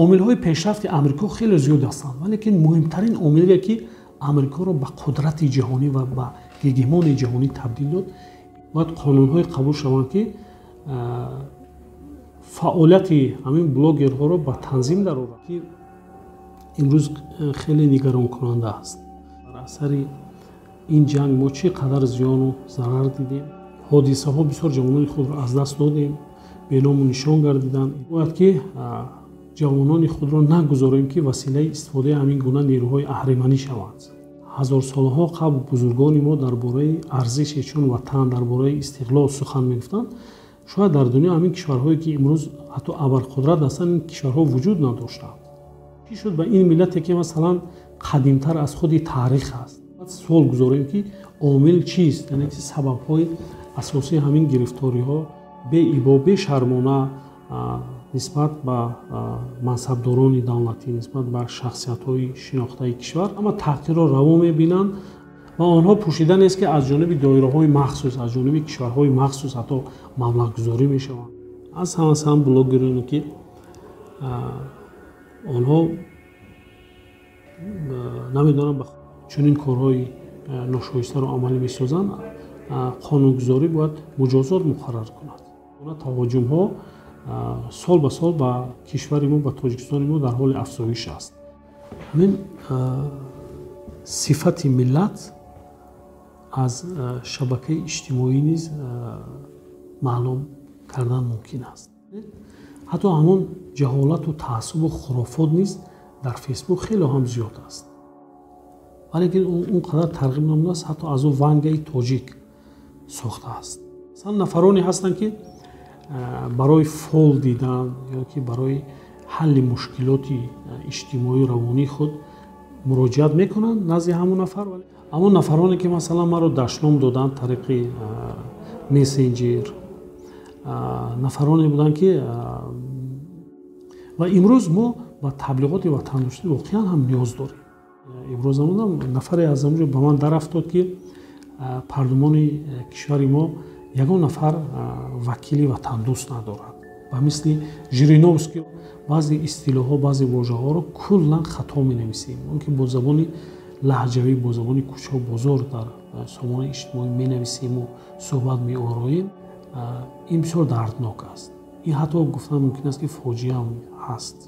Омилҳои пешрафти Амрико хеле зиёд ҳастанд, валекин муҳимтарин омиле, ки Амрикоро ба қудрати ҷаҳонӣ ва ба гегемони ҷаҳонӣ табдил дод, бояд қонунҳое қабул шаванд, ки фаъолияти ҳамин блогерҳоро ба танзим дарорад, ки имрӯз хеле нигаронкунанда аст. Бар асари ин ҷанг мо чӣ қадар зиёну зарар дидем, ҳодисаҳо бисёр ҷавонони худро аз даст додем, беному нишон гардиданд. Бояд ки ҷавонони худро нагузорем, ки василаи истифодаи ҳамин гуна нерӯҳои аҳриманӣ шаванд. Ҳазорсолаҳо қабл бузургони мо дар бораи арзиши чун ватан, дар бораи истиқлол сухан мегуфтанд. Шояд дар дунё ҳамин кишварҳое, ки имрӯз ҳатто абарқудрат ҳастанд, ин кишварҳо вуҷуд надоштанд. Чӣ шуд ба ин миллате, ки масалан қадимтар аз худи таърих аст? Суол гузорем, ки омил чист, яъне ки сабабҳои асосии ҳамин гирифториҳо беибо, бешармона нисбат ба мансабдорони давлатӣ, нисбат ба шахсиятҳои шинохтаи кишвар ҳама таҳқирро раво мебинанд ва онҳо пӯшида нест, ки аз ҷониби доираҳои махсус, аз ҷониби кишварҳои махсус ҳатто маблағгузорӣ мешаванд. Аз ҳама сам блогероне, ки онҳо намедонам чунин корҳои ношоистаро амалӣ месозанд, қонунгузорӣ бояд муҷозот муқаррар кунад. Таҳоҷумҳо сол ба сол ба кишвари мо, ба Тоҷикистони мо дар ҳоли афзоиш аст. Ҳамин сифати миллат аз шабакаи иҷтимоӣ низ маълум кардан мумкин аст. Ҳатто ҳамон ҷаҳолату таассубу хурофот низ дар Фейсбук хеле ҳам зиёд аст, валекин он қадар тарғиб намудааст, ҳатто аз ӯ Вангаи тоҷик сохтааст. Масалан, нафароне ҳастанд, ки барои фол дидан ё ки барои ҳалли мушкилоти иҷтимоию равонии худ муроҷиат мекунанд назди ҳамон нафар. Аммо нафароне, ки масалан маро дашном доданд тариқи мессенҷер, нафароне буданд, ки ва имрӯз мо ба таблиғоти ватандӯстӣ воқеан ҳам ниёз дорем. Имрӯз намудам, нафаре аз ҳамонҷо ба ман дарафтод, ки парлумони кишвари мо ягон нафар вакили ватандӯст надорад. Ба мисли Жириновский баъзе истилоҳҳо, баъзе вожаҳоро куллан хато менависем, он ки бо забони лаҳҷавӣ, бо забони кӯча бозор дар сомонаи иҷтимоӣ менависему суҳбат меороем. Ин бисёр дарднок аст. Ин ҳатто гуфтан мумкин аст, ки фоҷиаам ҳаст.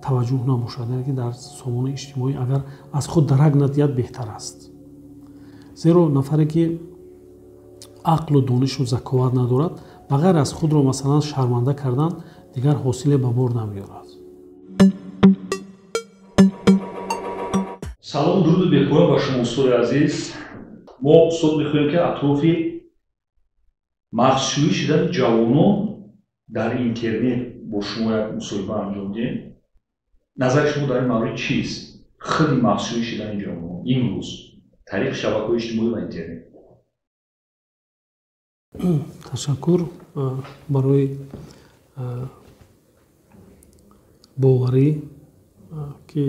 Таваҷҷӯҳ набошад, яъне ки дар сомонаи иҷтимоӣ агар аз худ дарак надиҳад, беҳтар аст, зеро нафаре, ки ақлу донишу заковат надорад, ба ғайр аз худро масалан шарманда кардан дигар ҳосиле ба бор намеорад. Салом, дуруду бепоён ба шумо, устоди азиз. Мо, устод, мехоҳем, ки атрофи мағзшӯӣ шудани ҷавонон дар интернет бо шумо як мусоҳиба анҷом диҳем. Назари шумо дар ин маврид чист? Худи мағзшӯӣ шудани ҷавонон имрӯз тариқи шабакаҳои иҷтимоӣ ва интернет. Ташаккур барои боварӣ, ки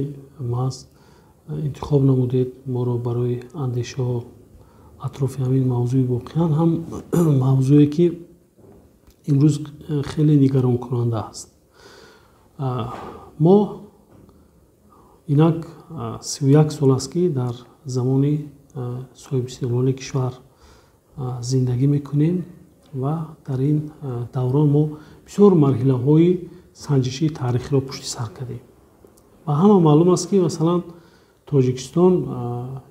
маҳз интихоб намудед моро барои андешаҳо атрофи ҳамин мавзӯи воқеан ҳам мавзӯе, ки имрӯз хеле нигаронкунанда аст. Мо инак 31 сол аст, ки дар замони соҳибистиқлоли кишвар зиндагӣ мекунем ва дар ин даврон мо бисёр марҳилаҳои санҷишии таърихиро пушти сар кардем. Ва ҳама маълум аст, ки масалан Тоҷикистон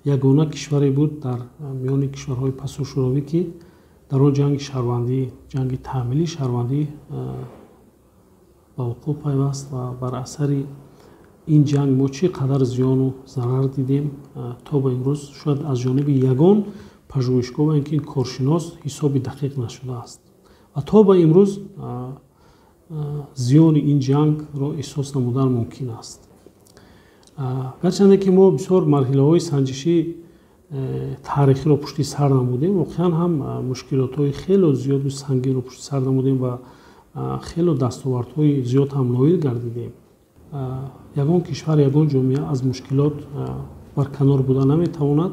ягона кишваре буд дар миёни кишварҳои пасушӯравӣ, ки дар он ҷанги шаҳрвандӣ, ҷанги таъмилии шаҳрвандӣ ба вуқӯъ пайваст ва бар асари ин ҷанг мо чӣ қадар зиёну зарар дидем, то ба имрӯз шояд аз ҷониби ягон пажӯҳишгоҳ ва инки коршинос ҳисоби дақиқ нашудааст ва то ба имрӯз зиёни ин ҷангро эҳсос намудан мумкин аст. Гарчанде ки мо бисёр марҳилаҳои санҷишии таърихиро пушти сар намудем, воқеан ҳам мушкилотҳои хело зиёду сангинро пушти сар намудем ва хело дастовардҳои зиёд ҳам ноил гардидем. Ягон кишвар, ягон ҷомеа аз мушкилот барканор буда наметавонад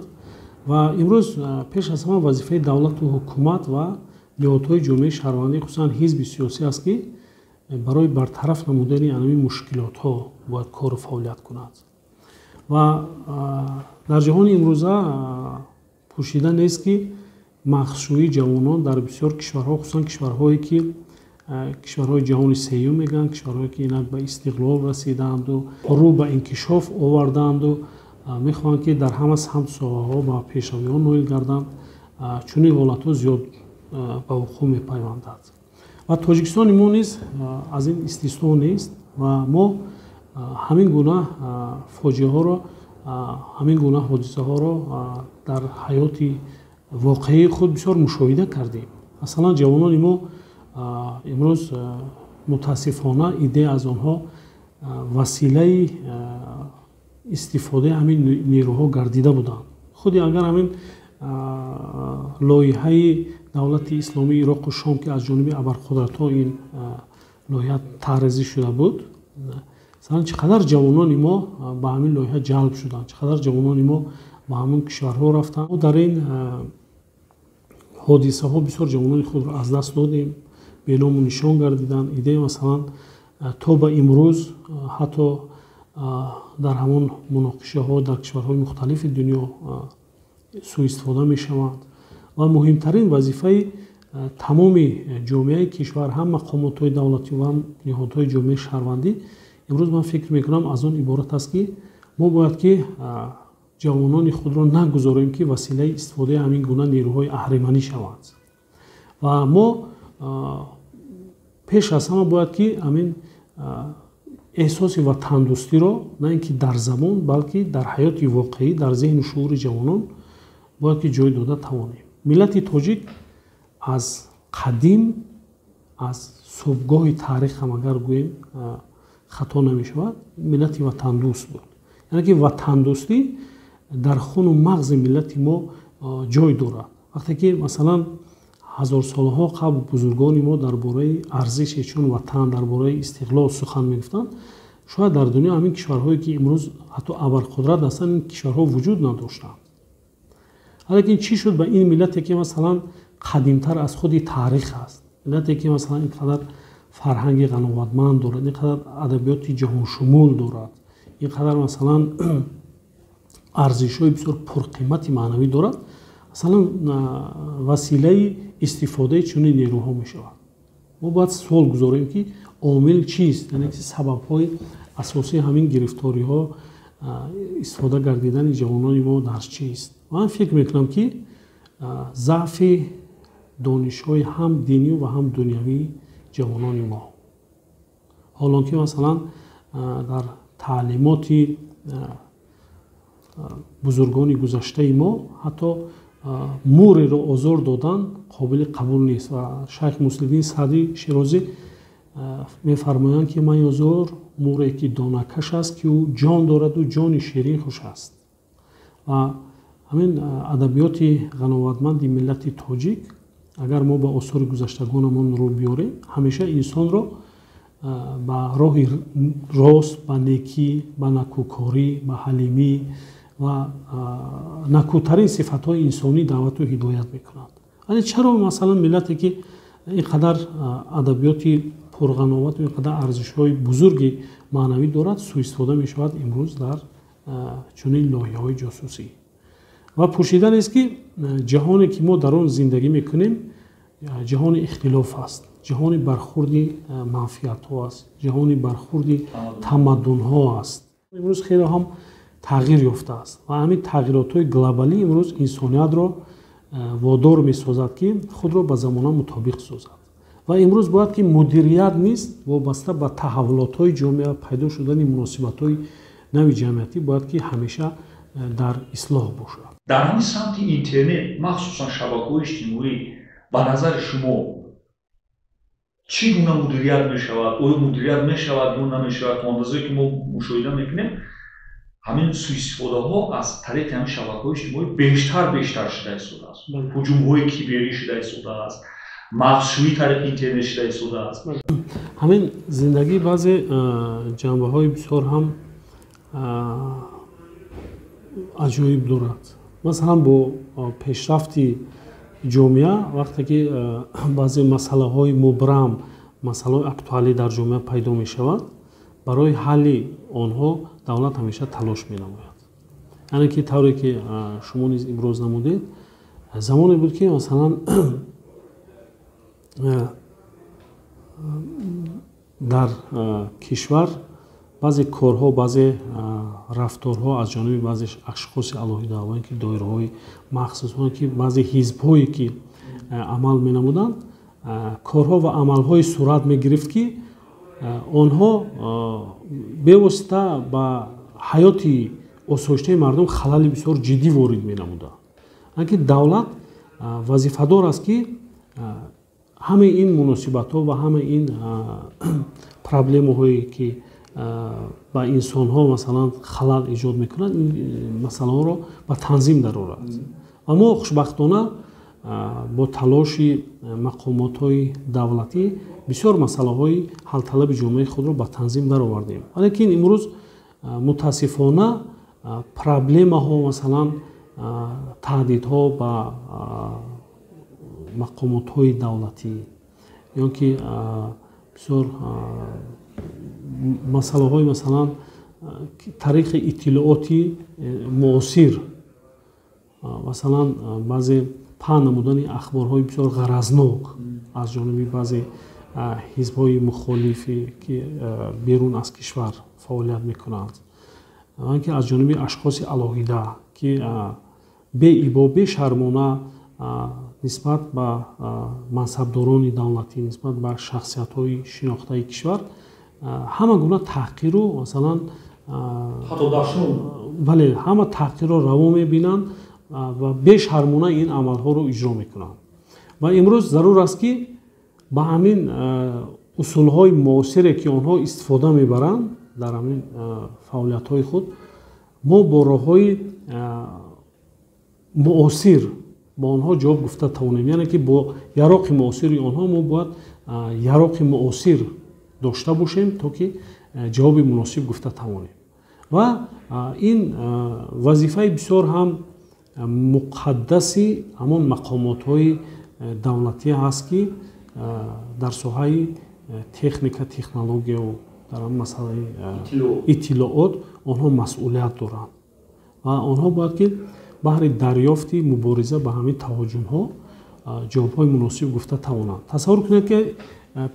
ва имрӯз пеш аз ҳама вазифаи давлату ҳукумат ва ниҳодҳои ҷомеаи шаҳрвандӣ, хусусан ҳизби сиёсӣ аст, ки Барои бартараф намудани ҳамин мушкилотҳо бояд кору фаъолият кунад. Ва дар ҷаҳони имрӯза пӯшида нест, ки мағзшӯии ҷавонон дар бисёр кишварҳо, хусусан кишварҳое ки кишварҳои ҷаҳони сеюм мегӯянд, кишварҳое ки инак ба истиқлол расидаанду рӯ ба инкишоф овардаанду мехоҳанд, ки дар ҳама самту соҳаҳо ба пешравиҳо ноил гарданд, чунин ҳолатҳо зиёд ба вуқӯъ мепайвандад. Ва Тоҷикистони мо низ аз ин истисно нест ва мо ҳамин гуна фоҷиаҳоро, ҳамин гуна ҳодисаҳоро дар ҳаёти воқеии худ бисёр мушоҳида кардем. Масалан, ҷавонони мо имрӯз, мутаассифона, идея аз онҳо василаи истифодаи ҳамин нерӯҳо гардида буданд. Худи агар ҳамин лоиҳаи давлати исломии Ироқу Шом, ки аз ҷониби абарқудратҳо ин лоиҳа тарҳрезӣ шуда буд, масалан, чӣ қадар ҷавонони мо ба ҳамин лоиҳа ҷалб шуданд, чӣ қадар ҷавонони мо ба ҳамон кишварҳо рафтанд. Мо дар ин ҳодисаҳо бисёр ҷавонони худро аз даст додем, беному нишон гардиданд. Идея, масалан, то ба имрӯз ҳатто дар ҳамон муноқишаҳо дар кишварҳои мухталифи дунё сӯистифода мешаванд. Ва муҳимтарин вазифаи тамоми ҷомеаи кишвар, ҳам мақомотҳои давлатӣ ва ҳам ниҳодҳои ҷомеаи шаҳрвандӣ имрӯз, ман фикр мекунам, аз он иборат аст, ки мо бояд ки ҷавонони худро нагузорем, ки василаи истифодаи ҳамин гуна нерӯҳои аҳриманӣ шаванд. Ва мо пеш аз ҳама бояд ки ҳамин эҳсоси ватандӯстиро на ин ки дар забон, балки дар ҳаёти воқеӣ, дар зеҳну шуури ҷавонон бояд ки ҷой дода тавонем. Миллати тоҷик аз қадим, аз субҳгоҳи таърих ҳам агар гӯем, хато намешавад, миллати ватандӯст буд. Яъне ки ватандӯстӣ дар хуну мағзи миллати мо ҷой дорад. Вақте ки, масалан, ҳазорсолаҳо қабл бузургони мо дар бораи арзиши чун ватан, дар бораи истиқлол сухан мегуфтанд, шояд дар дунё ҳамин кишварҳое ки имрӯз ҳатто абарқудрат ҳастанд, ин кишварҳо вуҷуд надоштанд. Лекин чӣ шуд ба ин миллате, ки, масалан, қадимтар аз худи таърих аст, миллате ки, масалан, ин қадар фарҳанги ғановатманд дорад, ин қадар адабиёти ҷаҳоншумул дорад, ин қадар, масалан, арзишҳои бисёр пурқимати маънавӣ дорад, масалан, василаи истифодаи чунин нерӯҳо мешавад? Мо бояд суол гузорем, ки омил чист, яъне ки сабабҳои асосии ҳамин гирифториҳо, истифода гардидани ҷавонони мо дар чист. Ман фикр мекунам, ки заъфи донишҳои ҳам динӣ ва ҳам дунявии ҷавонони мо, ҳолон ки, масалан, дар таълимоти бузургони гузаштаи мо ҳатто мӯреро озор додан қобили қабул нест. Ва шайх Муслиддин Саъдӣ Широзӣ мефармоянд, ки майозор мӯре ки донакаш аст, ки ӯ ҷон дораду ҷони ширин хуш аст. Ва ҳамин адабиёти ғановатманди миллати тоҷик, агар мо ба осори гузаштагонамон рӯ биёрем, ҳамеша инсонро ба роҳи рост, ба некӣ, ба накӯкорӣ, ба ҳалимӣ ва накӯтарин сифатҳои инсонӣ даъвату ҳидоят мекунад. Вале чаро, масалан, миллате ки ин қадар адабиёти пурғановату ин қадар арзишҳои бузурги маънавӣ дорад, сӯистифода мешавад имрӯз дар чунин лоиҳаҳои ҷосусӣ? Ва пӯшида нест, ки ҷаҳоне ки мо дар он зиндагӣ мекунем, ҷаҳони ихтилоф аст, ҷаҳони бархурди манфиатҳо аст, ҷаҳони бархурди тамаддунҳо аст. Имрӯз хеле ҳам тағйир ёфтааст ва ҳамин тағйиротҳои глобалӣ имрӯз инсониятро водор месозад, ки худро ба замона мутобиқ созад. Ва имрӯз бояд ки мудирият низ вобаста ба таҳаввулотҳои ҷомеа, пайдо шудани муносибатҳои нави ҷамъиятӣ бояд ки ҳамеша дар ислоҳ бошад. Дар ҳамин самти интернет, махсусан шабакаҳои иҷтимоӣ, ба назари шумо чӣ гуна мудирият мешавад? Оё мудирият мешавад ё намешавад? То андозае ки мо мушоҳида мекунем, ҳамин сӯистифодаҳо аз тариқи ҳамин шабакаҳои иҷтимоӣ бештар шуда истодааст, ҳуҷумҳои киберӣ шуда истодааст, мағзшӯӣ тариқи интернет шуда истодааст. Ҳамин зиндагӣ баъзе ҷанбаҳои бисёр ҳам аҷоиб дорад. Масалан, бо пешрафти ҷомеа, вақте ки баъзе масъалаҳои мубрам, масъалаҳои актуалӣ дар ҷомеа пайдо мешавад, барои ҳалли онҳо давлат ҳамеша талош менамояд. Яъне ки тавре ки шумо низ иброз намудед, замоне буд ки масалан дар кишвар баъзе корҳо, баъзе рафторҳо аз ҷониби баъзе ашхоси алоҳида ва ки доираҳои махсус, ки баъзе ҳизбҳое ки амал менамуданд, корҳо ва амалҳое сурат мегирифт, ки онҳо бевосита ба ҳаёти осоиштаи мардум халали бисёр ҷиддӣ ворид менамуданд. Ки давлат вазифадор аст, ки ҳамаи ин муносибатҳо ва ҳамаи ин проблемаҳое ки ба инсонҳо масалан халал эҷод мекунанд, ин масъалаҳоро ба танзим дарорад. Ва мо хушбахтона бо талоши мақомотҳои давлатӣ бисёр масъалаҳои ҳалталаби ҷомеаи худро ба танзим даровардем. Валекин имрӯз мутаассифона проблемаҳо, масалан таҳдидҳо ба мақомотҳои давлатӣ ё ки бисёр масъалаҳои масалан тариқи иттилооти муосир, масалан баъзе паҳн намудани ахборҳои бисёр ғаразнок аз ҷониби баъзе ҳизбҳои мухолифе ки берун аз кишвар фаъолият мекунанд, ки аз ҷониби ашхоси алоҳида ки беибо, бешармона нисбат ба мансабдорони давлатӣ, нисбат ба шахсиятҳои шинохтаи кишвар ҳама гуна таҳқиру масалан бале, ҳама таҳқирро раво мебинанд ва бешармона ин амалҳоро иҷро мекунанд. Ва имрӯз зарур аст, ки ба ҳамин усулҳои муосире ки онҳо истифода мебаранд дар ҳамин фаъолиятҳои худ, мо бо роҳҳои муосир ба онҳо ҷавоб гуфта тавонем. Яъне ки бо яроқи муосири онҳо мо бояд яроқи муосир дошта бошем, то ки ҷавоби муносиб гуфта тавонем. Ва ин вазифаи бисёр ҳам муқаддаси ҳамон мақомотҳои давлатӣ ҳаст, ки дар соҳаи техника, технологияву дар масъалаи иттилоот онҳо масъулият доранд ва онҳо бояд ки баҳри дарёфти мубориза ба ҳамин таҳоҷумҳо ҷавобҳои муносиб гуфта тавонанд. Тасаввур кунед, ки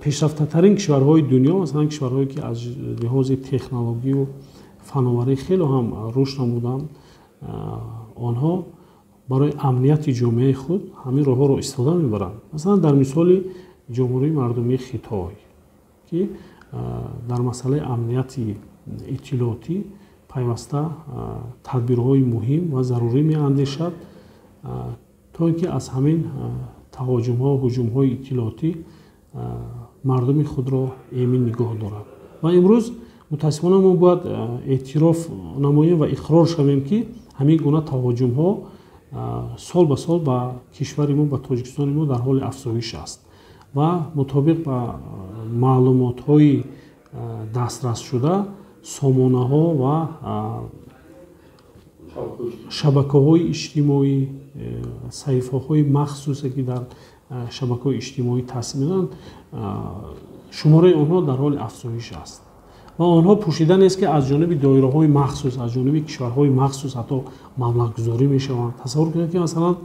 пешрафтатарин кишварҳои дунё, масалан кишварҳое ки аз лиҳози технологию фановарӣ хеле ҳам рушд намуданд, онҳо барои амнияти ҷомеаи худ ҳамин роҳҳоро истифода мебаранд. Масалан дар мисоли Ҷумҳурии Мардумии Хитой, ки дар масъалаи амнияти иттилоотӣ пайваста тадбирҳои муҳим ва зарурӣ меандешад, то ин ки аз ҳамин таҳоҷумҳо, ҳуҷумҳои иттилоотӣ мардуми худро эмин нигоҳ дорад. Ва имрӯз мутаассифона мо бояд эътироф намоем ва иқрор шавем, ки ҳамин гуна таҳоҷумҳо сол ба сол ба кишвари мо, ба Тоҷикистони мо дар ҳоли афзоиш аст ва мутобиқ ба маълумотҳои дастрасшуда сомонаҳо ва шабакаҳои иҷтимоӣ, саҳифаҳои махсусе ки дар шабакаҳои иҷтимоӣ таъсис медоданд, шумораи онҳо дар ҳоли афзоиш аст ва онҳо пӯшида нест, ки аз ҷониби доираҳои махсус, аз ҷониби кишварҳои махсус ҳатто маблағгузорӣ мешаванд. Тасаввур кунед, ки масалан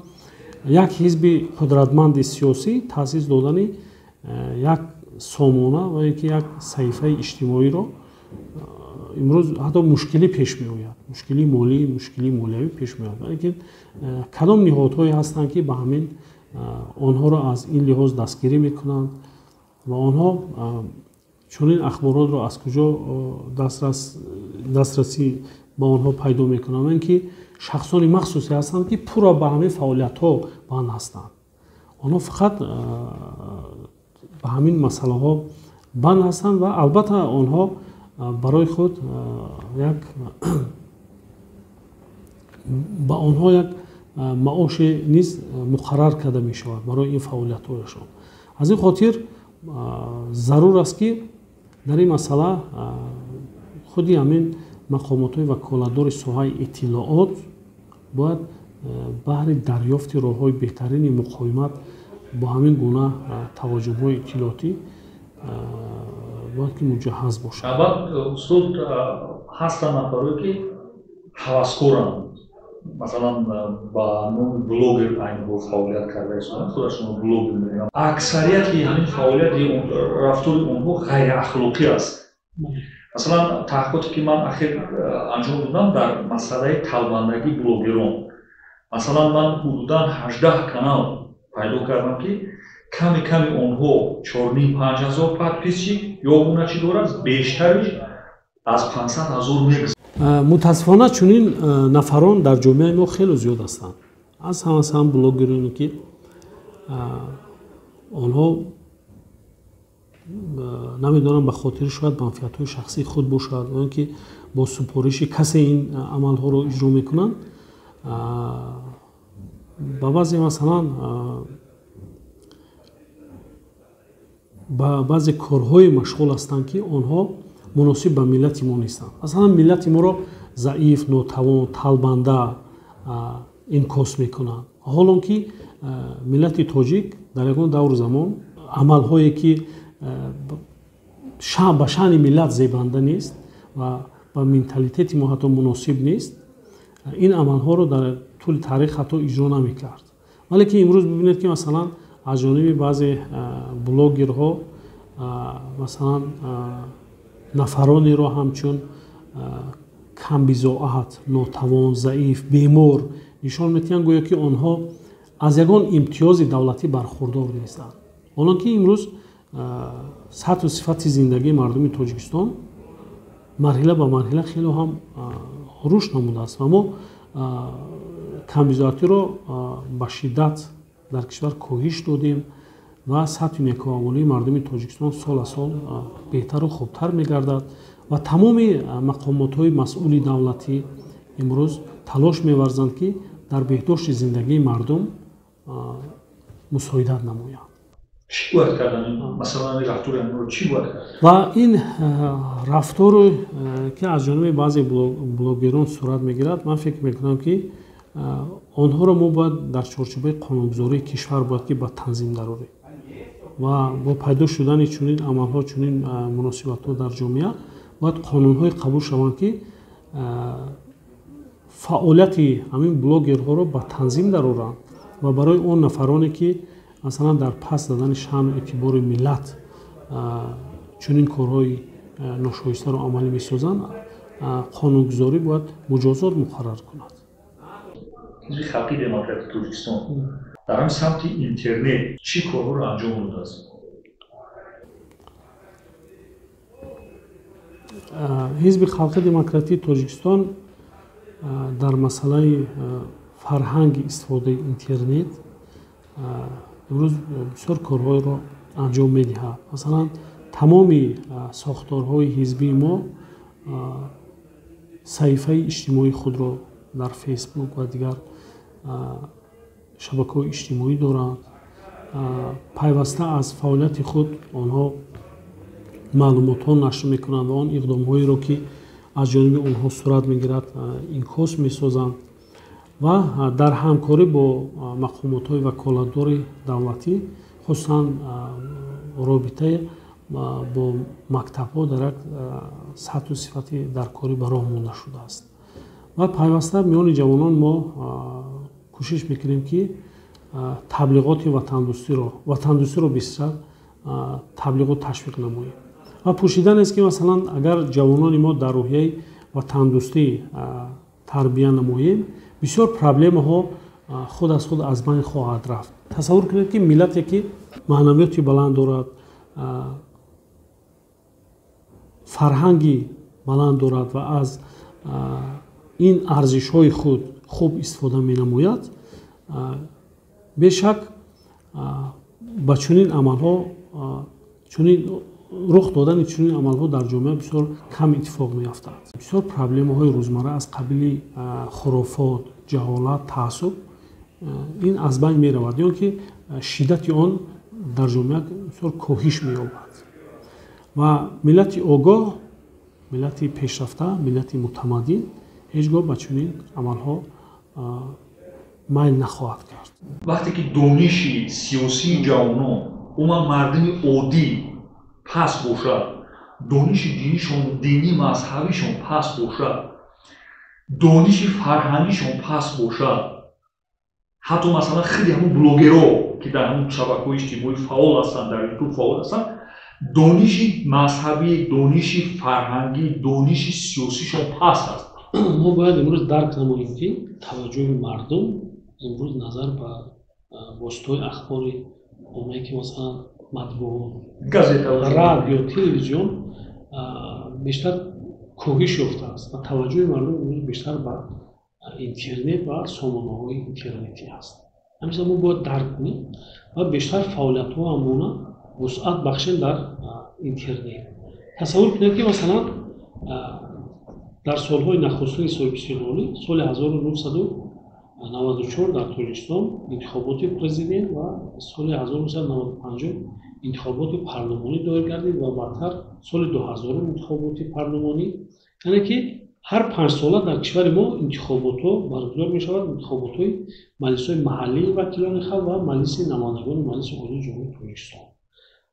як ҳизби қудратманди сиёсӣ таъсис додани як сомона ва ё ки як саҳифаи иҷтимоиро имрӯз ҳатто мушкилӣ пеш меояд, мушкилии молӣ, мушкилии молиявӣ пеш меояд. Лекин кадом ниҳодҳое ҳастанд, ки ба ҳамин онҳоро аз ин лиҳоз дастгирӣ мекунанд ва онҳо чунин ахборотро аз куҷо дастрасӣ ба онҳо пайдо мекунанд? Ки шахсони махсусе ҳастанд, ки пурра ба ҳамин фаъолиятҳо банд ҳастанд. Онҳо фақат ба ҳамин масъалаҳо банд ҳастанд ва албатта онҳо барои худ як ба онҳо як маоше низ муқаррар карда мешавад барои ин фаъолиятҳояшон. Аз ин хотир зарур аст, ки дар ин масъала худи ҳамин мақомотҳои ваколатдори соҳаи иттилоот бояд баҳри дарёфти роҳҳои беҳтарини муқовимат бо ҳамин гуна таҳоҷумҳои иттилоотӣ бояд ки муҷаҳҳаз бошад. Баъд устод, ҳастанд нафарое ки ҳаваскоранд, масалан ба номи блогер айни ҳол фаъолият карда истодаанд, худашонро блогер мегӯянд. Аксарияти ҳамин фаъолияти рафтори онҳо ғайриахлоқӣ аст. Масалан, таҳқиқоте ки ман ахир анҷом додам дар масъалаи талбандагии блогерон, масалан ман ҳудудан 18 канал пайдо кардам, ки ками ками онҳо 4,5-5 ҳазор подписчик ё обуначӣ дорад, бештариш аз 500 ҳазор мегузарад. Мутаассифона чунин нафарон дар ҷомеаи мо хеле зиёд ҳастанд. Аз ҳама блогероне ки онҳо намедонам ба хотири шояд манфиатҳои шахсии худ бошад, ё ки бо супориши касе ин амалҳоро иҷро мекунанд, ба баъзе масалан ба баъзе корҳое машғул ҳастанд, ки онҳо муносиб ба миллати мо нестанд. Масалан, миллати моро заиф, нотавон, талбанда инкос мекунанд, ҳолон ки миллати тоҷик дар ягон давру замон амалҳое ки ба шаъни миллат зебанда нест ва ба менталитети мо ҳатто муносиб нест, ин амалҳоро дар тӯли таърих ҳатто иҷро намекард. Вале ки имрӯз бибинед, ки масалан аз ҷониби баъзе блогерҳо масалан нафаронеро ҳамчун камбизоат, нотавон, заиф, бемор нишон медиҳанд, гӯё ки онҳо аз ягон имтиёзи давлатӣ бархурдор нестанд. Ҳолон ки имрӯз сатҳу сифати зиндагии мардуми Тоҷикистон марҳила ба марҳила хеле ҳам рушд намудааст ва мо камбизоатиро ба шиддат дар кишвар коҳиш додем ва сатҳи некӯаҳволии мардуми Тоҷикистон сол аз сол беҳтару хубтар мегардад ва тамоми мақомотҳои масъули давлатӣ имрӯз талош меварзанд, ки дар беҳдошти зиндагии мардум мусоидат намоянд. Чӣ бояд кардан? Масалан, рафтори онҳоро чӣ бояд кард? Ва ин рафторе ки аз ҷониби баъзе блогерон сурат мегирад, ман фикр мекунам, ки онҳоро мо бояд дар чорчӯбаи қонунгузории кишвар бояд ки ба танзим дарорем ва бо пайдо шудани чунин амалҳо, чунин муносибатҳо дар ҷомеа бояд қонунҳое қабул шаванд, ки фаъолияти ҳамин блогерҳоро ба танзим дароранд ва барои он нафароне ки масалан дар пас дадани шаъну эътибори миллат чунин корҳои ношоистаро амалӣ месозанд, қонунгузорӣ бояд муҷозот муқаррар кунад. Ҳизби Халқии Демократии Тоҷикистон дар ҳамин самти интернет чӣ корҳоро анҷом додааст? Ҳизби Халқии Демократии Тоҷикистон дар масъалаи фарҳанги истифодаи интернет имрӯз бисёр корҳоеро анҷом медиҳад. Масалан, тамоми сохторҳои ҳизбии мо саҳифаи иҷтимоии худро дар Фейсбук ва дигар шабакаҳои иҷтимоӣ доранд. Пайваста аз фаъолияти худ онҳо маълумотҳо нашр мекунанд ва он иқдомҳоеро, ки аз ҷониби онҳо сурат мегирад, инъикос месозанд ва дар ҳамкорӣ бо мақомотҳои ваколатдори давлатӣ, хусусан робитаи бо мактабҳо дар як сатҳу сифати даркорӣ ба роҳ монда шудааст. Ва пайваста миёни ҷавонон мо кӯшиш мекунем, ки таблиғоти ватандӯстиро бисёр таблиғу ташвиқ намоем. Ва пӯшида нест, ки масалан агар ҷавонони мо дар рӯҳияи ватандӯстӣ тарбия намоем, бисёр проблемаҳо худ аз худ аз байн хоҳад рафт. Тасаввур кунед, ки миллате ки маънавиёти баланд дорад, фарҳанги баланд дорад ва аз ин арзишҳои худ хуб истифода менамояд, бешак ба чунин амалҳо, чунин рух додани чунин амалҳо дар ҷомеа бисёр кам иттифоқ меафтад. Бисёр проблемаҳои рӯзмарра аз қабили хурофот, ҷаҳолат, таассуб ин аз байн меравад, ё ки шиддати он дар ҷомеа бисёр коҳиш меёбад. Ва миллати огоҳ, миллати пешрафта, миллати мутамаддин ҳеҷ гоҳ ба чунин амалҳо майл нахоҳад кард. Вақте ки дониши сиёсии ҷавонон, умуман мардуми оддӣ паст бошад, дониши динишон, динӣ мазҳабишон паст бошад, дониши фарҳангишон паст бошад, ҳатто масалан хеле ҳамун блогерҳо, ки дар ҳамун шабакаҳои иҷтимоӣ фаъол ҳастанд, дар Ютуб фаъол ҳастанд, дониши мазҳабӣ, дониши фарҳангӣ, дониши сиёсишон паст аст. Мо бояд имрӯз дарк намоем, ки таваҷҷӯҳи мардум имрӯз назар ба воситаҳои ахбори оммае, ки масалан матбуот, газета, радио, телевизион, бештар коҳиш ёфтааст ва таваҷҷӯҳи мардум имрӯз бештар ба интернет ва сомонаҳои интернетӣ аст. Ҳамин мо бояд дарк кунем ва бештар фаъолиятҳоамона вусъат бахшем дар интернет. Тасаввур кунед, ки масалан дар солҳои нахустини соҳибистиқлолӣ, соли 1994 дар Тоҷикистон интихоботи президент ва соли 1995 интихоботи парлумонӣ доир гардид ва баъдтар соли 2000 интихоботи парлумонӣ, яъне ки ҳар 5 сола дар кишвари мо интихоботҳо баргузор мешавад, интихоботҳои маҷлисҳои маҳаллии вакилони халқ ва Маҷлиси намояндагони Маҷлиси Олии Ҷумҳурии Тоҷикистон.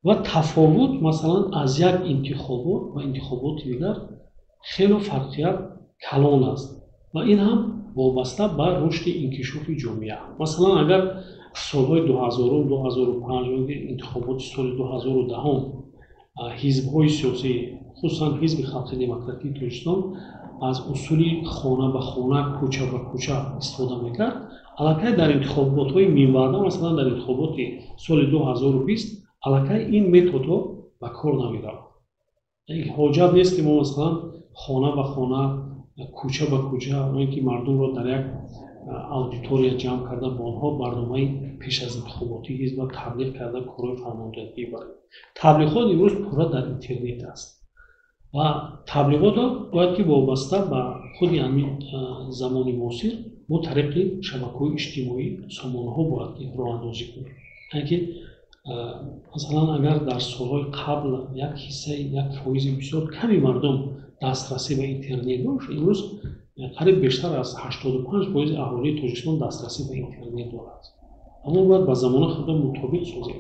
Ва тафовут масалан аз як интихобот ба интихоботи дигар хело фарқият калон аст ва ин ҳам вобаста ба рушди инкишофи ҷомеа. Масалан, агар солҳои 2000-ум, 2005, интихоботи соли 2010-ум ҳизбҳои сиёсӣ, хусусан Ҳизби Халқи Демократии Тоҷикистон, аз усули хона ба хона, кӯча ба кӯча истифода мекард, аллакай дар интихоботҳои минбаъда, масалан дар интихоботи соли 2020, аллакай ин методҳо ба кор намеравад. Ҳоҷат нест, ки мо масалан хона ба хона, кӯча ба кӯча, ин ки мардумро дар як аудитория ҷамъ карда, бо онҳо барномаи пеш аз интихоботии ҳизб таблиғ карда, корҳои фармондиҳӣ барем. Таблиғот имрӯз пурра дар интернет аст ва таблиғотро бояд ки вобаста ба худи ҳамин замони муосир мо тариқи шабакаҳои иҷтимоӣ, сомонаҳо бояд ки роҳандозӣ кунем. Яъне ки масалан агар дар солҳои қабл як ҳиссаи, 1 фоизи бисёр ками мардум дастрасӣ ба интернет дошт, имрӯз қариб бештар аз 85 фоизи аҳолии Тоҷикистон дастрасӣ ба интернет дорад. Аммо бояд ба замона худро мутобиқ созем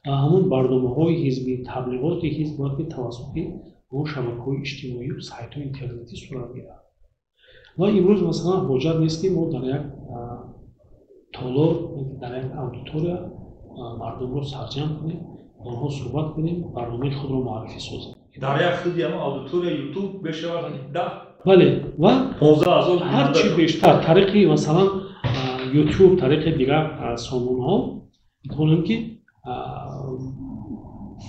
ва ҳамун барномаҳои ҳизбӣ, таблиғоти ҳизб бояд ки тавассути он шабакаҳои иҷтимоию сайтҳои интернетӣ сурат гирад. Ва имрӯз масалан ҳоҷат нест, ки мо дар як толор, дар як аудитория мардумро сарҷамъ кунем, бо онҳо суҳбат кунем, барномаи худро муаррифӣ созем. Дар як худи ҳамон аудитория Ютуб мешавад 10 Бале, ва 15 000. Ҳарчи бештар тариқи масалан Ютуб, тариқи дигар сомонаҳо метавонем, ки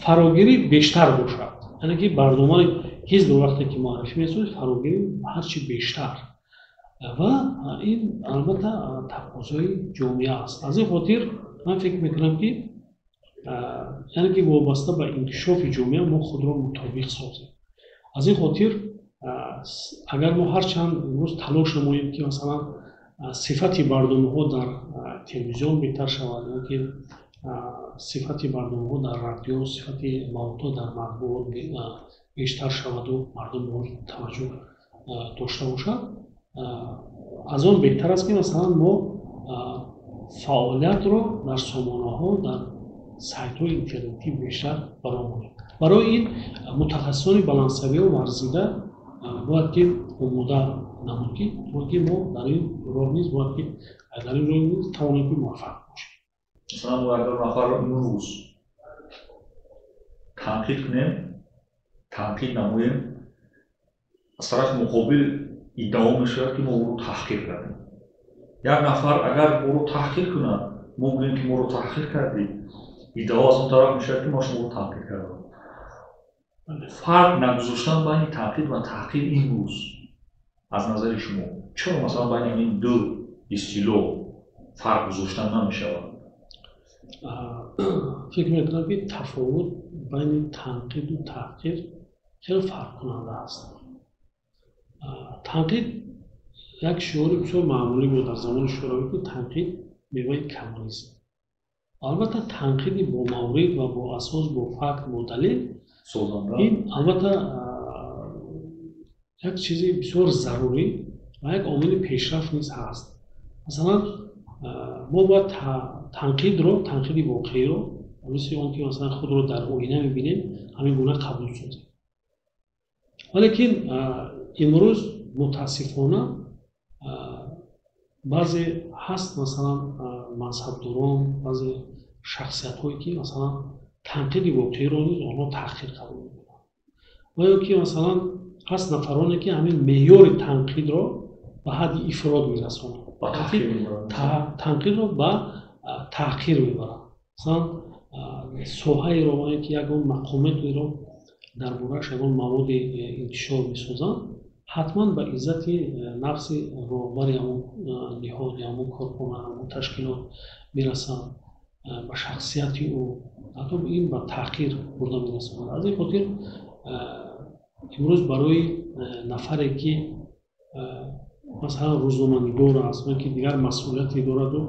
фарогирӣ бештар бошад, яъне ки барномаи ҳизбро вақте ки муаррифӣ месозед, фарогирӣ ҳарчи бештар. Ва ин албатта тақозои ҷомеа аст. Аз ин хотир ман фикр мекунам, ки яъне ки вобаста ба инкишофи ҷомеа мо худро мутобиқ созем. Аз ин хотир агар мо ҳарчанд имрӯз талош намоем, ки масалан сифати барномаҳо дар телевизион беҳтар шавад ё ки сифати барномаҳо дар радио, сифати маводҳо дар матбуот бештар шаваду мардум ба он таваҷҷӯҳ дошта бошад, аз он беҳтар аст, ки масалан мо фаъолиятро дар сомонаҳо, дар сайтҳои интернетӣ бештар баромонем. Барои ин мутахассисони баландсавия варзида бояд ки омода намуд, ки то ки мо дар ин роҳ низ бояд ки дар ин роҳ низ тавонем, ки муваффақ бошем. Масалан, мо агар нафарро имрӯз танқид кунем, танқид намоем, аз тарафи муқобил иддао мешавад, ки мо ӯро таҳқир кардем. Як нафар агар ӯро таҳқир кунад, мо гӯем, ки моро таҳқир кардӣ, иддао аз он тараф мешавад, ки мо шуморо танқид кардам. Фарқ нагузоштан байни танқид ва таҳқир имрӯз аз назари шумо чаро, масалан, байни ҳамин ду истилоҳ фарқ гузоштан намешавад? Фикр мекунам, ки тафовут байни танқиду таҳқир хеле фарқкунанда аст. Танқид як шиори бисёр маъмулӣ буд дар замони Шӯравӣ, ки танқид меваи коммунизм. Албатта, танқиди бомаврид ва бо асос, бо факт, бо далел ин албатта як чизи бисёр зарурӣ ва як омили пешрафт низ ҳаст. Масалан, мо бояд танқидро, танқиди воқеиро Мисли он ки масалан худро дар оина мебинем, ҳамин гуна қабул созем. Валекин имрӯз мутаассифона баъзе ҳаст, масалан, мансабдорон, баъзе шахсиятҳое ки масалан танқиди воқеиро низ онҳо таҳқир қабул мекунанд, ва ё ки масалан ҳаст нафароне ки ҳамин меъёри танқидро ба ҳадди ифрод мерасонанд, танқидро ба таҳқир мебаранд. Масалан, соҳаеро ки ягон мақомотеро дар борааш ягон маводе интишор месозанд, ҳатман ба иззати нафси роҳбари ҳамон ниҳод, ҳамон корхона, ҳамон ташкилот мерасанд, ба шахсияти ӯ, ҳатто ин ба таҳқир бурда мерасонад. Аз ин хотир имрӯз барои нафаре ки масалан рӯзноманигор аст ё ки дигар масъулияте дораду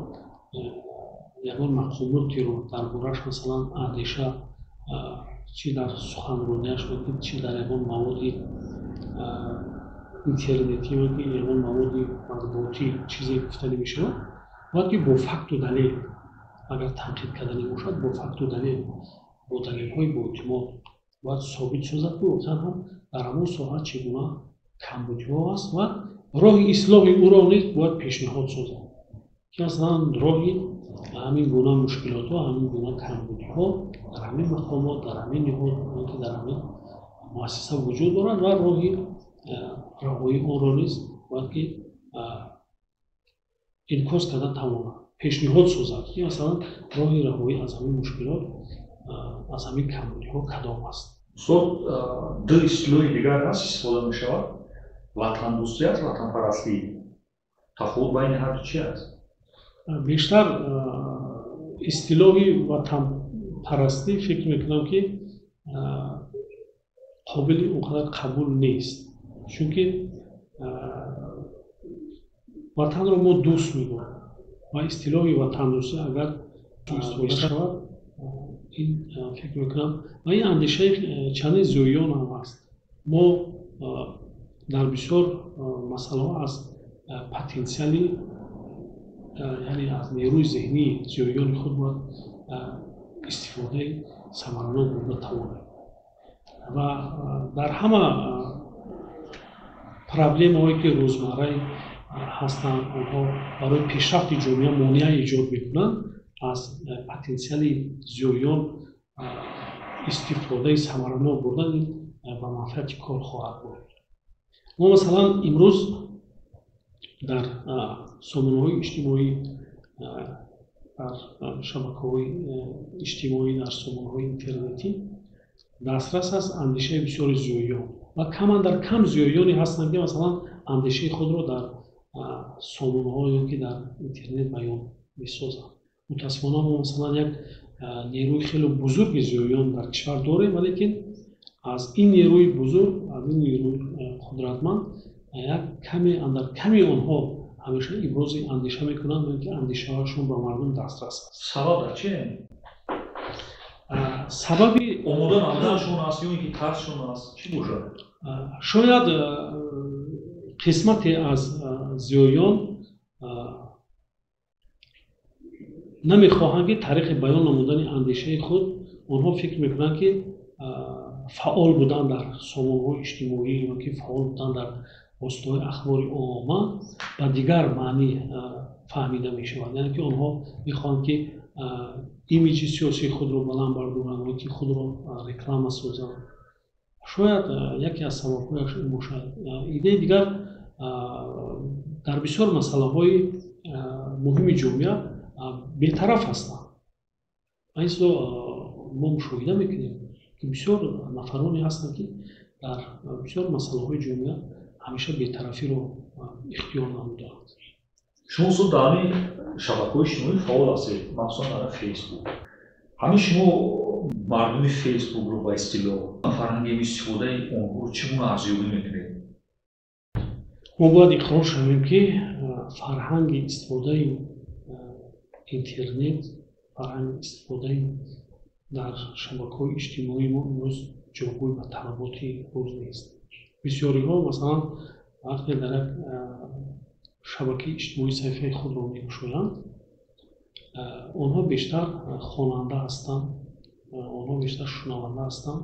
ягон мақомотеро дар борааш масалан андеша, чӣ дар суханронияш, чӣ дар ягон маводи интернетӣ ё ки ягон маводи матбуотӣ чизе гуфтанӣ мешавад, бояд ки бо факту далел, агар танқид карданӣ бошад, бо факту далел, бо далелҳои боэътимод бояд собит созад, ки воқеан ҳам дар ҳамон соҳа чӣ гуна камбудиҳо аст ва роҳи ислоҳи ӯро низ бояд пешниҳод созад, ки масалан роҳи ҳамин гуна мушкилотҳо, ҳамин гуна камбудиҳо дар ҳамин мақомот, дар ҳамин ниҳод ки дар ҳамин муассиса вуҷуд дорад ва роҳи раҳоии онро низ бояд ки инъикос карда тавонад, пешниҳод созад, ки масалан роҳи раҳоӣ аз ҳамин мушкилот, аз ҳамин камбудиҳо кадом аст. Устод, ду истилоҳи дигар ҳаст истифода мешавад: ватандӯстӣ аст, ватанпарастӣ. Тафовут байни ҳар ду чи аст? Бештар истилоҳи ватанпарастӣ, фикр мекунам, ки қобили он қадар қабул нест, чунки ватанро мо дӯст медорем ва истилоҳи ватандӯстӣ агар истифода шавад, ин, фикр мекунам, ва ин андешаи чандин зиёиён ҳам аст, мо дар бисёр масъалаҳо аз потенсиали, яъне аз нерӯи зеҳнии зиёиёни худ бояд истифодаи самаранок бурда тавонем ва дар ҳама проблемаҳое ки рӯзмарраи ҳастанд, онҳо барои пешрафти ҷомеа монеа эҷод мекунанд, аз потенсиали зиёиён истифодаи самаранок бурдан ин ба манфиати кор хоҳад буд. Мо масалан имрӯз дар сомонаҳои иҷтимоӣ, дар шабакаҳои иҷтимоӣ, дар сомонаҳои интернетӣ дастрас аст андешаи бисёри зиёиён ва камандар кам зиёиёне ҳастанд, ки масалан андешаи худро дар сомонаҳо ё ки дар интернет баён месозанд. Мутаассифона, мо масалан як нерӯи хеле бузурги зиёиён дар кишвар дорем, валекин аз ин нерӯи бузург, аз ин нерӯи қудратманд як каме андар ками онҳо ҳамеша ибрози андеша мекунанд ё ки андешаҳояшон ба мардум дастрас аст. Сабаб дар чи? Сабаби омода набуданашон аст ё ин ки тарсшон аст, чӣ бошад? Шояд қисмате аз зиёиён намехоҳанд, ки тариқи баён намудани андешаи худ, онҳо фикр мекунанд, ки фаъол будан дар сомонаҳои иҷтимоӣ ё ки фаъол будан дар воситаҳои ахбори омма ба дигар маънӣ фаҳмида мешавад, яъне ки онҳо мехоҳанд, ки имиҷи сиёсии худро баланд бардоранд ё ки худро реклама созанд. Шояд яке аз сабабҳояш ин бошад. Идеяи дигар, дар бисёр масъалаҳои муҳими ҷомеа бетараф ҳастанд. Ва ин мо мушоҳида мекунем, ки бисёр нафароне ҳастанд, ки дар бисёр масъалаҳои ҷомеа ҳамеша бетарафиро ихтиёр намудаанд. Шумо, устод, дар ҳамин шабакаҳои иҷтимоӣ фаъол ҳастед, махсусан дар Фейсбук. Ҳамин шумо мардуми Фейсбукро, ба истилоҳ фарҳанги истифодаи онҳоро чӣ гуна арзёбӣ мекунед? Мо бояд иқрор шавем, ки фарҳанги истифодаи интернет, фарҳанги истифодаи дар шабакаҳои иҷтимоии мо имрӯз ҷавобгӯи ба талаботи рӯз нест. Бисёриҳо масалан вақте дар як шабакаи иҷтимоӣ саҳифаи худро мекушоянд, онҳо бештар хонанда ҳастанд. Онҳо бештар шунаванда ҳастанд,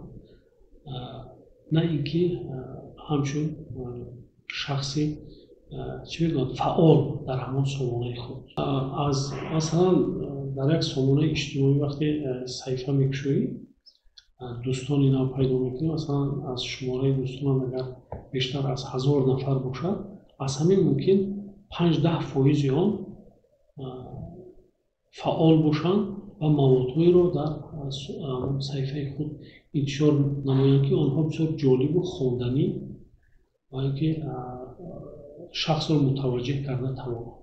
на ин ки ҳамчун шахси, чӣ мегӯянд, фаъол дар ҳамон сомонаи худ. Аз масалан, дар як сомонаи иҷтимоӣ вақте саҳифа мекушоӣ, дӯстони нав пайдо мекунӣ. Масалан, аз шумораи дӯстонам агар бештар аз 1000 нафар бошад, аз ҳамин мумкин 5-10 фоизи он фаъол бошанд ва маводҳоеро дар саҳифаи худ интишор намоянд, ки онҳо бисёр ҷолибу хонданӣ ва ин ки шахсро мутаваҷҷеҳ карда тавонанд.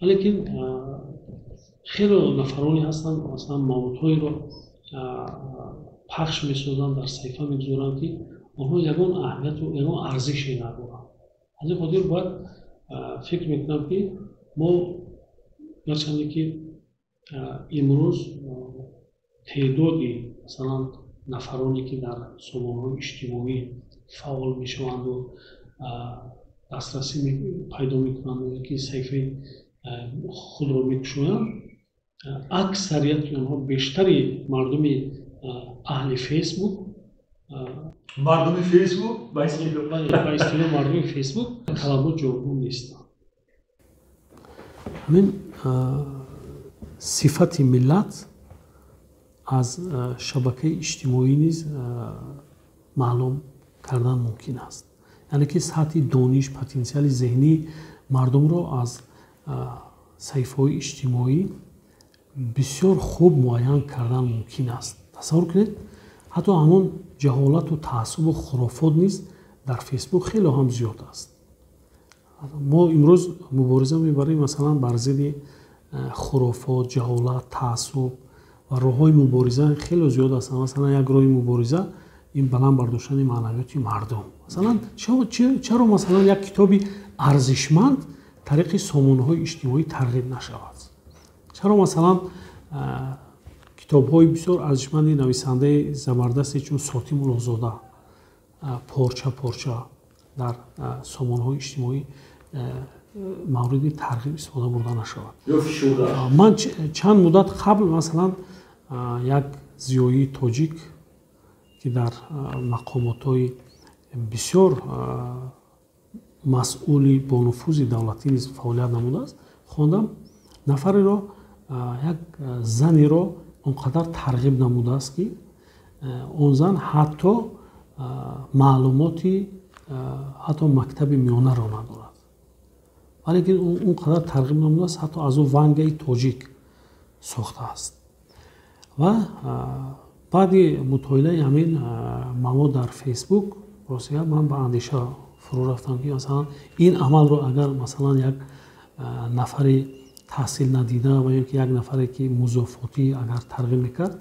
Валекин хеле нафароне ҳастанд, масалан, маводҳоеро пахш месозанд, дар саҳифа мегузоранд, ки онҳо ягон аҳамияту ягон арзише надоранд. Аз ин хотир бояд, фикр мекунам, ки мо гарчанде ки имрӯз теъдоди, масалан, нафароне, ки дар сомонаҳои иҷтимоӣ фаъол мешаванду дастрасӣ пайдо мекунанд, ки саҳифаи худро мекушоянд, аксарияти онҳо, бештари мардуми аҳли Фейсбук, мардуми Фейсбук. Ба истилоҳ мардуми Фейсбук, талабот ҷавобгӯ нестанд. Ҳамин сифати миллат аз шабакаи иҷтимоӣ низ маълум кардан мумкин аст, яъне ки сатҳи дониш, потенсиали зеҳнии мардумро аз саҳифаҳои иҷтимоӣ бисёр хуб муайян кардан мумкин аст. Тасаввур кунед, ҳатто ҳамон ҷаҳолату таассубу хурофот низ дар Фейсбук хеле ҳам зиёд аст. Мо имрӯз мубориза мебарем, масалан, бар зидди хурофот, ҷаҳолат, таассуб ва роҳҳои мубориза хеле зиёд ҳастанд. Масалан, як роҳи мубориза ин баланд бардоштани маънавиёти мардум. Масалан, чаро, масалан, як китоби арзишманд тариқи сомонаҳои иҷтимоӣ тарғиб нашавад? Чаро, масалан, китобҳои бисёр арзишманди нависандаи забардасте чун Сотим Улуғзода порча порча дар сомонаҳои иҷтимоӣ мавриди тарғиб истифода бурда нашавад? Ман чанд муддат қабл, масалан, як зиёии тоҷик, ки дар мақомотҳои бисёр масъули бонуфузи давлатӣ низ фаъолият намудааст, хондам, нафареро, як занеро он қадар тарғиб намудааст, ки он зан ҳатто маълумоти ҳатто мактаби миёнаро надорад, валекин он қадар тарғиб намудааст, ҳатто аз ӯ Вангаи тоҷик сохтааст. Ва баъди мутолиаи ҳамин мавод дар Фейсбук, ростига, ман ба андеша фурӯ рафтам, ки масалан, ин амалро агар, масалан, як нафари таҳсил надида ва ё ки як нафаре, ки музофотӣ, агар тарғиб мекард,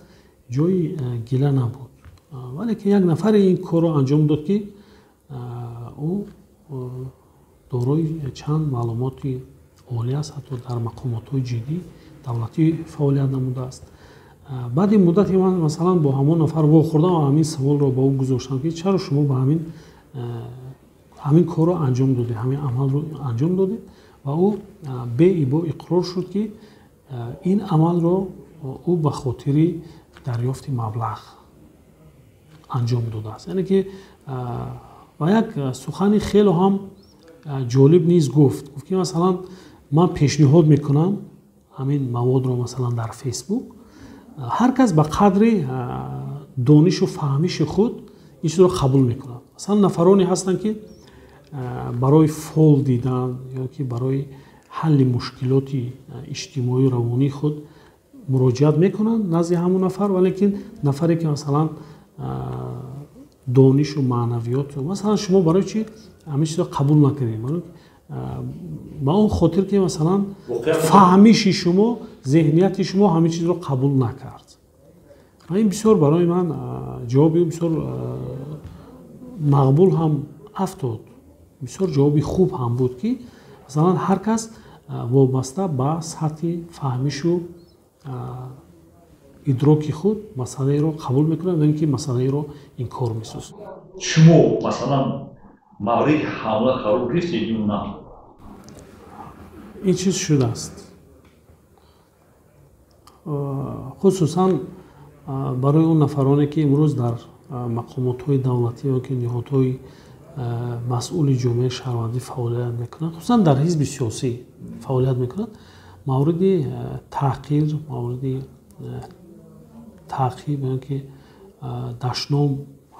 ҷои гила набуд, валекин як нафаре ин корро анҷом дод, ки ӯ дорои чанд маълумоти олӣ аст, ҳатто дар мақомотҳои ҷиддӣ давлатӣ фаъолият намудааст. Баъди муддате ман, масалан, бо ҳамон нафар вохӯрдам ва ҳамин саволро ба ӯ гузоштам, ки чаро шумо ба ҳамин корро анҷом додед, ҳамин амалро анҷом додед? Ва ӯ беибо иқрор шуд, ки ин амалро ӯ ба хотири дарёфти маблағ анҷом додааст. Яъне ки ва як сухани хеле ҳам ҷолиб низ гуфт. Гуфт, ки масалан, ман пешниҳод мекунам ҳамин маводро, масалан, дар Фейсбук ҳар кас ба қадри донишу фаҳмиши худ ин чизро қабул мекунад. Масалан, нафароне ҳастанд, ки барои фол дидан ё ки барои ҳалли мушкилоти иҷтимоию равонии худ муроҷиат мекунанд назди ҳамон нафар, валекин нафаре, ки, масалан, донишу маънавиёт, масалан, шумо барои чӣ ҳамин чизро қабул накардед? Ба он хотир, ки, масалан, фаҳмиши шумо, зеҳнияти шумо ҳамин чизро қабул накард. Ва ин бисёр барои ман ҷавоби бисёр мақбул ҳам афтод, бисёр ҷавоби хуб ҳам буд, ки масалан, ҳар кас вобаста ба сатҳи фаҳмишу идроки худ масъалаеро қабул мекунад ё ин ки масъалаеро инкор месозад. Шумо, масалан, мавриди ҳамла қарор гирифтед ё на? Ин чиз шудааст, хусусан Барои он нафароне, ки имрӯз дар мақомотҳои давлатӣ ё ки ниҳодҳои масъули ҷомеаи шаҳрвандӣ фаъолият мекунанд, хусусан дар ҳизби сиёсӣ фаъолият мекунанд, мавриди таҳқир, мавриди таъқиб ё ки дашном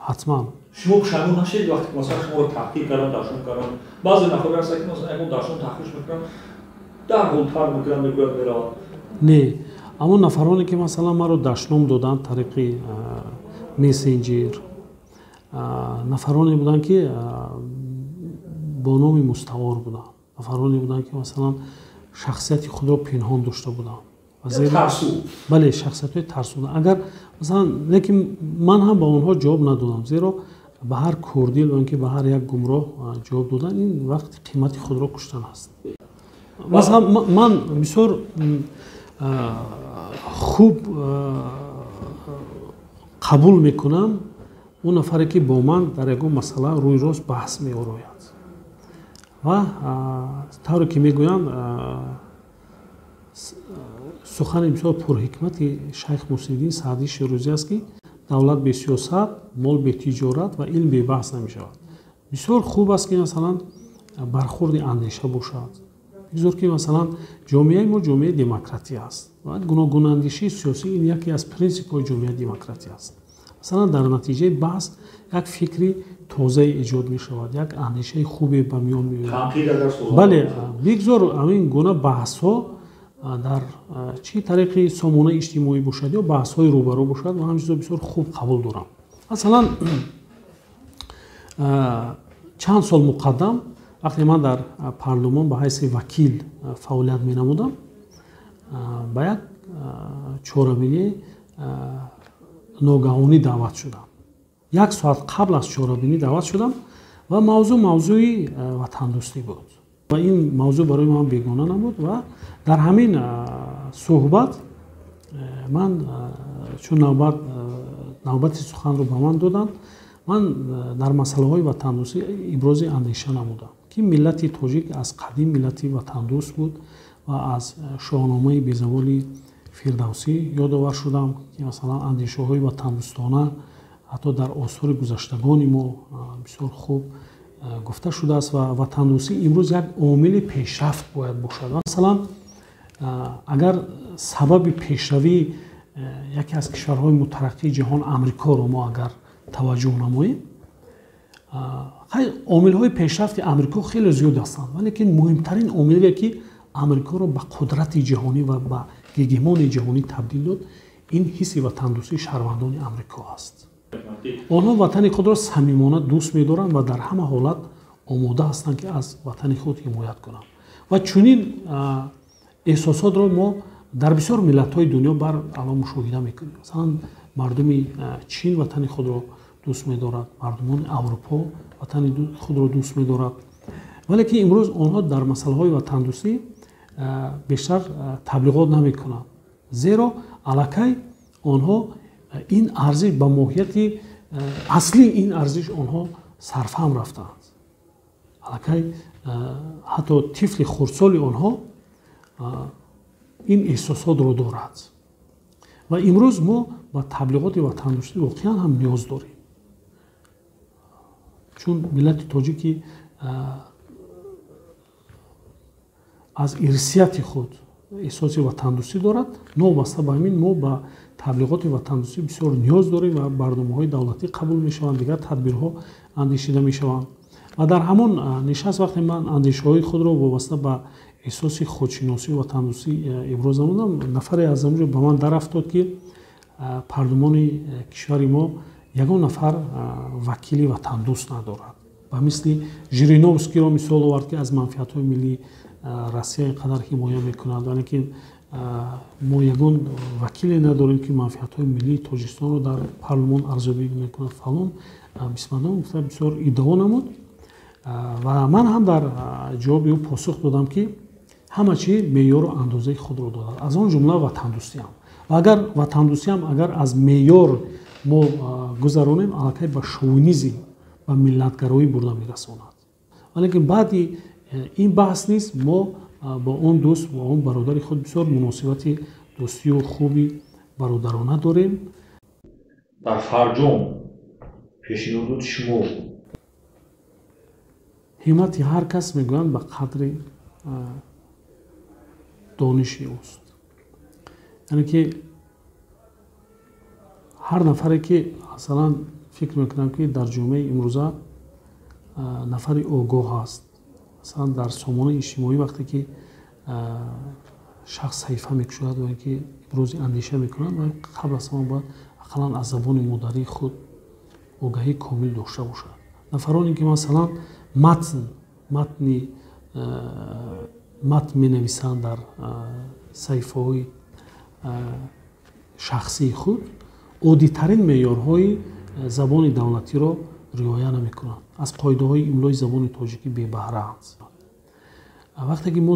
ҳатман. Шумо пушаймон нашед, вақте ки масалан шуморо таҳқир карданд, дашном карданд? Баъзе нафаре ҳастанд, ки масалан ягон дашном таҳқирш мекунанд, дарҳол тарк мекунанд, мегӯянд, мераванд. Не, ҳамон нафароне, ки масалан маро дашном доданд тариқи мессенҷер, нафароне буданд, ки бо номи муставор буданд, нафароне буданд, ки масалан шахсияти худро пинҳон дошта буданд. Бале, шахсиятҳои тарсу. Агар масалан, лекин ман ҳам ба онҳо ҷавоб надодам, зеро ба ҳар кӯрдил ё ки ба ҳар як гумроҳ ҷавоб додан ин вақти қимати худро куштан аст. Масалан, ман бисёр хуб қабул мекунам он нафаре, ки бо ман дар ягон масъала рӯи рост баҳс меорояд. Ва тавре ки мегӯянд, сухани бисёр пурҳикмати шайх Муслимиддин Саъдии Шерозӣ аст, ки давлат бесиёсат, мол бетиҷорат ва илм бебаҳс намешавад. Бисёр хуб аст, ки масалан бархурди андеша бошад. Бигзор, ки масалан ҷомеаи мо ҷомеаи демократӣ аст ва гуногунандешии сиёсӣ ин яке аз принсипҳои ҷомеаи демократӣ аст. Масалан, дар натиҷаи баҳс як фикри тозае эҷод мешавад, як андешаи хубе ба миён меояд. Бале, бигзор ҳамин гуна баҳсҳо дар чӣ тариқи сомонаи иҷтимоӣ бошад ё баҳсҳои рӯбарӯ бошад, ман ҳамин чизро бисёр хуб қабул дорам. Масалан, чанд сол муқаддам, вақте ман дар парлумон ба ҳайси вакил фаъолият менамудам, ба як чорабинӣ ногаҳонӣ даъват шудам. Як соат қабл аз чорабинӣ даъват шудам ва мавзӯъ мавзӯи ватандӯстӣ буд ва ин мавзӯъ барои ман бегона набуд. Ва дар ҳамин суҳбат ман, чун навбати суханро ба ман доданд, ман дар масъалаҳои ватандӯстӣ ибрози андеша намудам, ки миллати тоҷик аз қадим миллати ватандӯст буд ва аз шоҳномаи безаволи Фирдавсӣ ёдовар шудам, ки масалан андешаҳои ватандӯстона ҳатто дар осори гузаштагони мо бисёр хуб гуфта шудааст ва ватандӯстӣ имрӯз як омили пешрафт бояд бошад. Масалан, агар сабаби пешравии яке аз кишварҳои мутараққии ҷаҳон, Амрикоро мо агар таваҷҷӯҳ намоем, омилҳои пешрафти Амрико хеле зиёд ҳастанд, валекин муҳимтарин омиле, ки Амрикоро ба қудрати ҷаҳонӣ ва ба гегемони ҷаҳонӣ табдил дод, ин ҳисси ватандӯстии шаҳрвандони Амрико аст. Онҳо ватани худро самимона дӯст медоранд ва дар ҳама ҳолат омода ҳастанд, ки аз ватани худ ҳимоят кунанд. Ва чунин эҳсосотро мо дар бисёр миллатҳои дунё барало мушоҳида мекунем. Масалан, мардуми Чин ватани худро дӯст медорад, мардумони Аврупо ватани худро дӯст медорад, вале ки имрӯз онҳо дар масъалаҳои ватандӯстӣ бештар таблиғот намекунанд, зеро аллакай онҳо ин арзиш, ба моҳияти аслии ин арзиш онҳо сарфаҳм рафтаанд. Аллакай ҳатто тифли хурдсоли онҳо ин эҳсосотро дорад. Ва имрӯз мо ба таблиғоти ватандӯстӣ воқеан ҳам ниёз дорем, чун миллати тоҷикӣ аз ирсияти худ эҳсоси ватандӯстӣ дорад. Новобаста ба ҳамин, мо ба таблиғоти ватандӯстӣ бисёр ниёз дорем ва барномаҳои давлатӣ қабул мешаванд, дигар тадбирҳо андешида мешаванд. Ва дар ҳамон нишаст, вақте ман андешаҳои худро вобаста ба эҳсоси худшиносию ватандӯстӣ иброз намудам, нафаре аз онҷо ба ман дарафтод, ки парлумони кишвари мо ягон нафар вакили ватандӯст надорад. Ба мисли Жириновскиро мисол овард, ки аз манфиатҳои миллии Россия ин қадар ҳимоя мекунад, валекин мо ягон вакиле надорем, ки манфиатҳои миллии Тоҷикистонро дар парлумон арзёбӣ мекунад, фалон бисмадон гуфта бисёр иддао намуд. Ва ман ҳам дар ҷавоби ӯ посух додам, ки ҳама чи меъёру андозаи худро дорад, аз он ҷумла ватандӯстиам. Ва агар ватандӯстиам агар аз меъёр мо гузаронем, аллакай ба шовинизм, ба миллатгароӣ бурда мерасонад. Валекин баъди ин баҳс низ мо бо он дӯст, бо он бародари худ бисёр муносибати дӯстию хуби бародарона дорем. Дар фарҷом пешниҳодоти шумо. Ҳиммати ҳар кас, мегӯянд, ба қадри дониши ӯст. Яъне ки ҳар нафаре ки, масалан, фикр мекунам, ки дар ҷомеаи имрӯза нафари огоҳ аст, масалан, дар сомонаи иҷтимоӣ вақте ки шахс саҳифа мекушояд ва ин ки имрӯзи андеша мекунад, қабл аз ҳама бояд ақаллан аз забони модарии худ огаҳии комил дошта бошад. Нафароне ки, масалан, матн менависанд дар саҳифаҳои шахсии худ, оддитарин меъёрҳои забони давлатиро риоя намекунанд, аз қоидаҳои имлои забони тоҷикӣ бебаҳраанд. Вақте ки мо,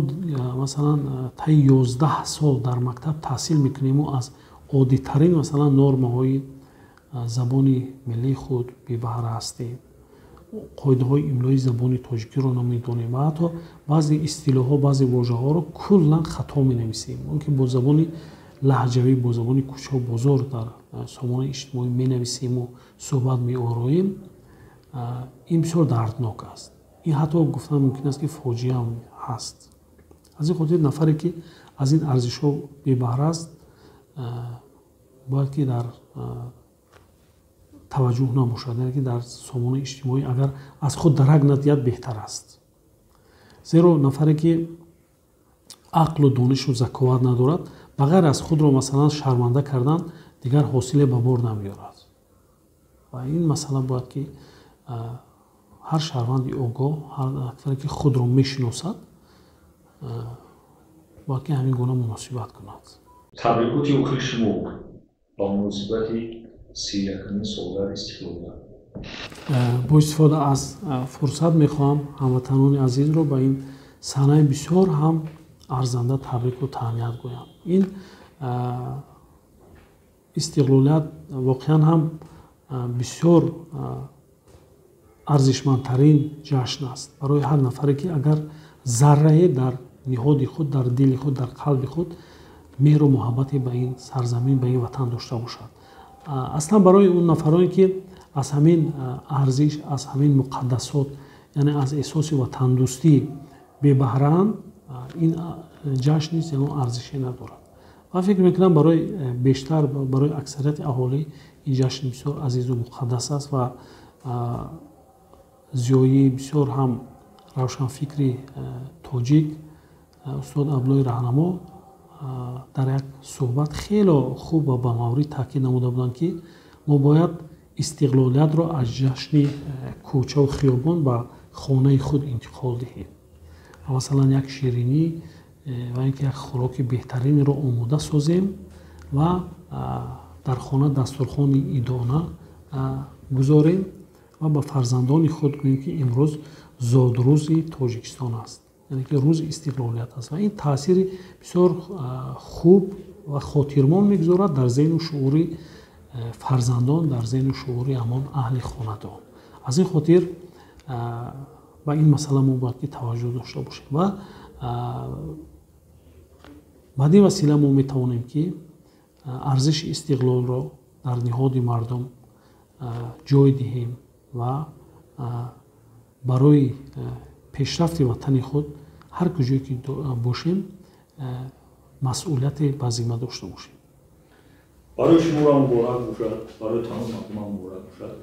масалан, таи 11 сол дар мактаб таҳсил мекунему аз оддитарин, масалан, нормаҳои забони миллии худ бебаҳра ҳастем, қоидаҳои имлои забони тоҷикиро намедонем ва ҳатто баъзе истилоҳҳо, баъзе вожаҳоро куллан хато менависем, он ки бо забони лаҳҷавӣ, бо забони кӯчаву бозор дар сомонаи иҷтимоӣ менависему суҳбат меороем, ин бисёр дарднок аст. Ин ҳатто гуфтан мумкин аст, ки фоҷиаам ҳаст. Аз ин хотир нафаре ки аз ин арзишҳо бебаҳра аст, бояд ки дар таваҷҷӯҳ набошад, яъне ки дар сомонаи иҷтимоӣ агар аз худ дарак надиҳад, беҳтар аст. Зеро нафаре ки ақлу донишу заковат надорад, ба ғайр аз худро, масалан, шарманда кардан, дигар ҳосиле ба бор намеорад. Ва ин масъала бояд ки ҳар шаҳрванди огоҳ, ҳар нафаре ки худро мешиносад, бояд ки ҳамин гуна муносибат кунад. Табрикоти охири шумо ба муносибати 31-умин солгарди истиқлолият. Бо истифода аз фурсат мехоҳам ҳамватанони азизро ба ин санаи бисёр ҳам арзанда табрику таҳният гӯям. Ин истиқлолият воқеан ҳам бисёр арзишмандтарин ҷашн аст барои ҳар нафаре ки агар заррае дар ниҳоди худ, дар дили худ, дар қалби худ меҳру муҳаббате ба ин сарзамин, ба ин ватан дошта бошад. Аслан барои он нафароне ки аз ҳамин арзиш, аз ҳамин муқаддасот, яъне аз эҳсоси ватандӯстӣ бебаҳраанд, ин ҷашн низ ягон арзише надорад. Ва фикр мекунам, барои бештар, барои аксарияти аҳолӣ ин ҷашн бисёр азизу муқаддас аст. Ва зиёии бисёр ҳам равшанфикри тоҷик, устод Абдуллои Раҳнамо, дар як суҳбат хело хуб ва бамаврид таъкид намуда буданд, ки мо бояд истиқлолиятро аз ҷашни кӯчаву хиёбон ба хонаи худ интиқол диҳем ва, масалан, як ширинӣ ва ин ки як хӯроки беҳтаринро омода созем ва дар хона дастурхони идона гузорем ва ба фарзандони худ гӯем, ки имрӯз зодрӯзи Тоҷикистон аст, яъне ки рӯзи истиқлолият аст. Ва ин таъсири бисёр хуб ва хотирмон мегузорад дар зеҳну шуури фарзандон, дар зеҳну шуури ҳамон аҳли хонадон. Аз ин хотир ба ин масъала мо бояд ки таваҷҷӯҳ дошта бошем ва баъд ин васила мо метавонем ки арзиши истиқлолро дар ниҳоди мардум ҷой диҳем ва барои пешрафти ватани худ ҳар куҷое ки бошем, масъулияте ба зимма дошта бошем. Барои шуморо муборак бошад, барои тамоми мардумам муборак бошад.